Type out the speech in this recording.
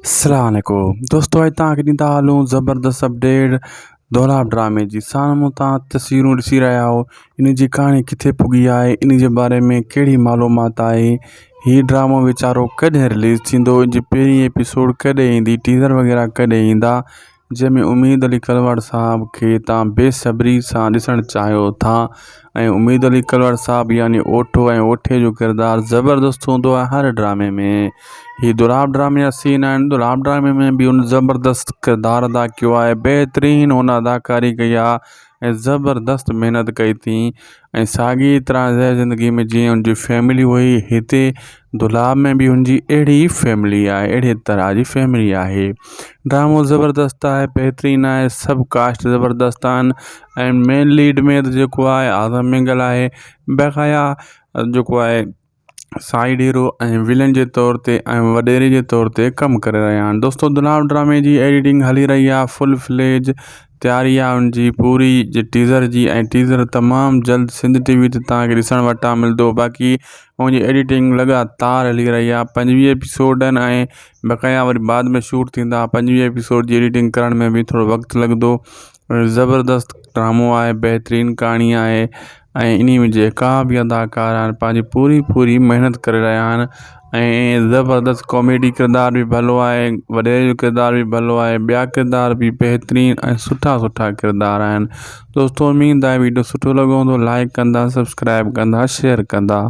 السلام عليڪم دوستو اڄ توهان کي ڏيندا هلون زبردست اپڊيٽ دولاب ڊرامي جي سامهون توهان تصويرون ڏسي رهيا آهيو ان جي ڪهاڻي ڪٿي پڳي آهي ان جي باري ۾ ڪهڙي معلومات آهي هي ڊرامو ويچارو ڪڏهن رليز ٿيندو ان جي پهرين ايپيسوڊ ڪڏهن ايندي ٽيزر وغيره ڪڏهن ايندا جنهن ۾ اميد علي ڪلوڙ صاحب کي توهان بي صبري سان ڏسڻ چاهيو ٿا ۽ اميد علي ڪلوڙ صاحب يعني اوٺو ۽ اوٺي جو ڪردار زبردست هوندو آهي هر ڊرامي ۾ هي دولاب ڊرامي جا سين آهن دولاب ڊرامي ۾ به ان زبردست ڪردار ادا ڪيو آهي بهترين هن اداڪاري ڪئي آهي ۽ زبردست محنت ڪئي اٿئي ۽ ساڳي طرح زهر زندگي ۾ جيئن ان جي فيملي هئي هتي دولاب ۾ به ان جي اهڙي ئي فيملي آهي اهڙي طرح جي فيملي آهي ڊرامو زبردست آهي بهترين آهي سڀ ڪاسٽ زبردست آهن ۽ مين ليڊ ۾ ته جيڪو آهي اعظم مينگل آهي بقايا جيڪو آهي سائيڊ هيرو ۽ ولن جي طور تي ۽ وڏيري جي طور تي ڪم ڪري رهيا آهن دوستو دولاب ڊرامي جي ايڊيٽنگ هلي رهي آهي فل فليج تياري آهي ان جي پوري جي ٽيزر جي ۽ ٽيزر تمام جلد سنڌ ٽي وي تي توهان کي ڏسڻ وٽان ملندو باقي ان جي ايڊيٽنگ لڳاتار هلي رهي آهي 25 ايپيسوڊ آهن ۽ بقايا وري بعد ۾ شوٽ ٿيندا 25 ايپيسوڊ جي ايڊيٽنگ ڪرڻ ۾ به ٿورو وقت لڳندو زبردست ڊرامو آهي بهترين ڪهاڻي آهي ۽ انهي ۾ جيڪا به اداڪار آهن پنهنجي پوري پوري محنت ڪري رهيا آهن ۽ زبردست ڪاميڊي ڪردار به ڀلو آهي وڏيري جو ڪردار به ڀلو آهي ٻيا ڪردار به بهترين ۽ سٺا سٺا ڪردار آهن دوستو اميد آهي ويڊيو سٺو لڳو هوندو لائڪ ڪندا سبسڪرائب ڪندا شيئر ڪندا.